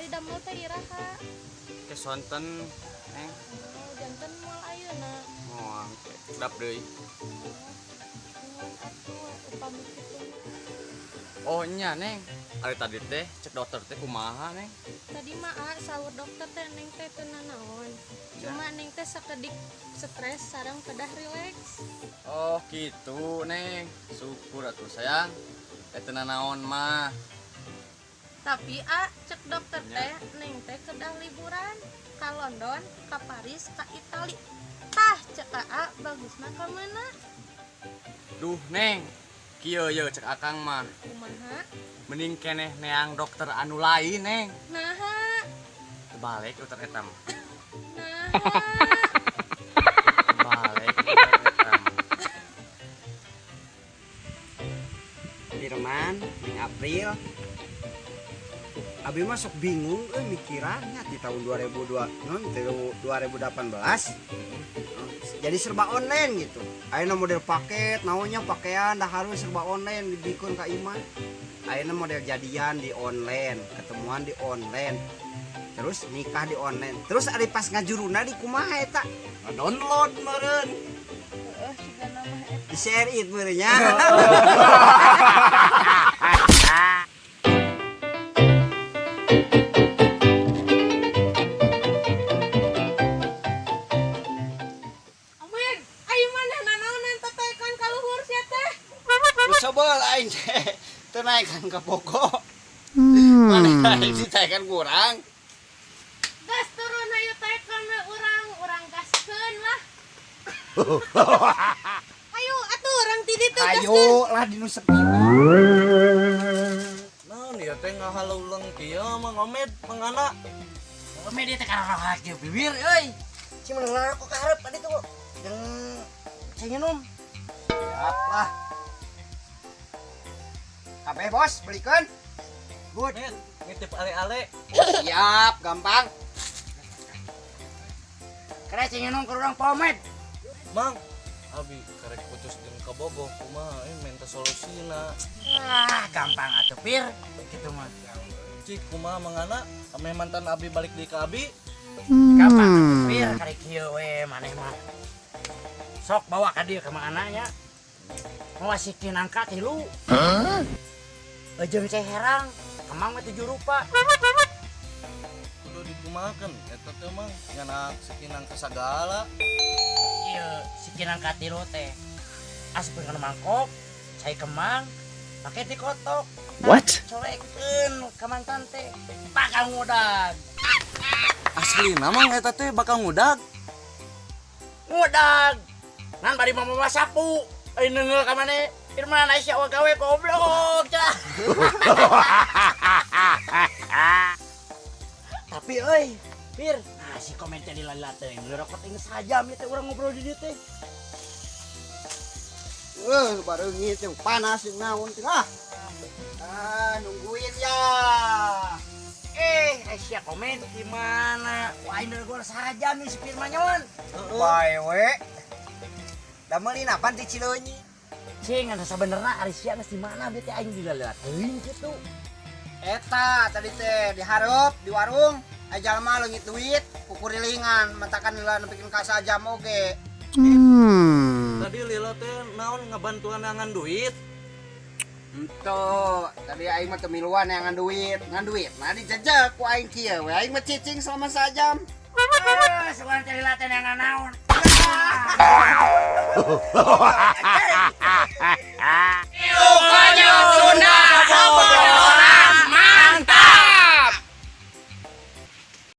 Ari damel teh iraha? Ke sonten, Neng. Oh, janten moal ayeuna. Moal kedap deui. Nuhun atuh upami kitu mah. Oh nya, Neng. Ari tadi teh cek dokter teh kumaha, Neng? Tadi mah a saur dokter teh Neng teh teu nanaon. Cuma Neng teh sakedik stres sareng kedah rileks. Oh gitu, Neng. Syukur atuh sayang. Teu nanaon mah. Tapi a cek dokter Nya. Teh Neng teh kedah liburan ka London, ka Paris, ka Itali. Tah cek aa bagusna ka mana? Duh, Neng. Kieu ye cek akang mah. Kumaha? Mending keneh neang dokter anu lain, Neng. Naha? Terbalik dokter eta mah. Naha? Terbalik dokter eta mah. Firman, Ning April. Abi mah sok bingung euy mikirannya di tahun 2002 non 2018. Jadi serba online gitu. Ayeuna model paket, naonnya pakaian dah harus serba online dibikeun ka imah. Ayeuna model jadian di online, ketemuan di online. Terus nikah di online. Terus ari pas ngajuruna di kumaha eta? Download meureun. Heeh, sigana mah eta. Di share it meureun nya. Omen, ayo maneh nanaonan tetekan ka luhur sia teh? Sebel aing teh. Teu naekan ka pokok. Maneh aing ditaekan kurang. Gas turun ayo taekan we urang, urang gaskeun lah. Ayo atuh urang ti ditu gaskeun. Ayo lah di nu sepi. Naon ieu teh ngahaleuleung kieu Mang Omed, Mang Ana. Omed ieu teh karena kieu bibir euy. Cing meunang kok kaharep tadi tuh. Jeung cing num. Siap lah. Kabeh bos, belikeun. Good. Med, ngitip ale-ale. Siap, gampang. Kere cing num ke urang pomed. Mang, abi karek putus jeung kabogoh kumaha euy minta solusina. Ah, gampang atuh Pir. Kitu mah. Cik kumaha Mang Ana? Ame mantan abi balik deui ka abi? Gampang atuh Pir karek kieu we maneh mah. Sok bawa ka dieu ka Mang Ana nya. Mawa siki nangka tilu. Hah? Jeung cai herang, kemang mah 7 rupa. Kudu dikumahakeun eta teh Mang, nyanak siki nangka sagala. Ieu siki nangka tilu teh. Asupkeun kana mangkok, cai kemang, pake dikotok. What? Corekeun ka mantan teh. Bakal ngudag. Aslina Mang eta teh bakal ngudag. Ngudag. Ngan bari mama sapu. Euy neunggeul ka maneh. Irman Aisyah wa gawe goblok cah. Tapi euy, Pir, nah si komen teh dilala teh, ngerokok teh sajam ieu teh urang ngobrol di dieu teh. Bareungit teh panas jeung naon teh ah. Ah, nungguin ya. Aisyah komen di mana? Wah, aing gua sajam nih si Firman nyon. Bae we. Da meuli napan ti Cileunyi? Cing, anu sabenerna ari sia geus di mana bieu teh aing dilala teuing kitu. Eta tadi teh dihareup di warung, aya jalma leungit duit, kukurilingan, matakan lila nepikeun ka sajam oge. Tadi lila teh naon ngabantuan ngangan duit? Ento, tadi aing mah teu miluan ngangan duit, ngan duit mah dijejek ku aing kieu we, aing mah cicing selama sajam. Sugan teh lila teh ngangan naon.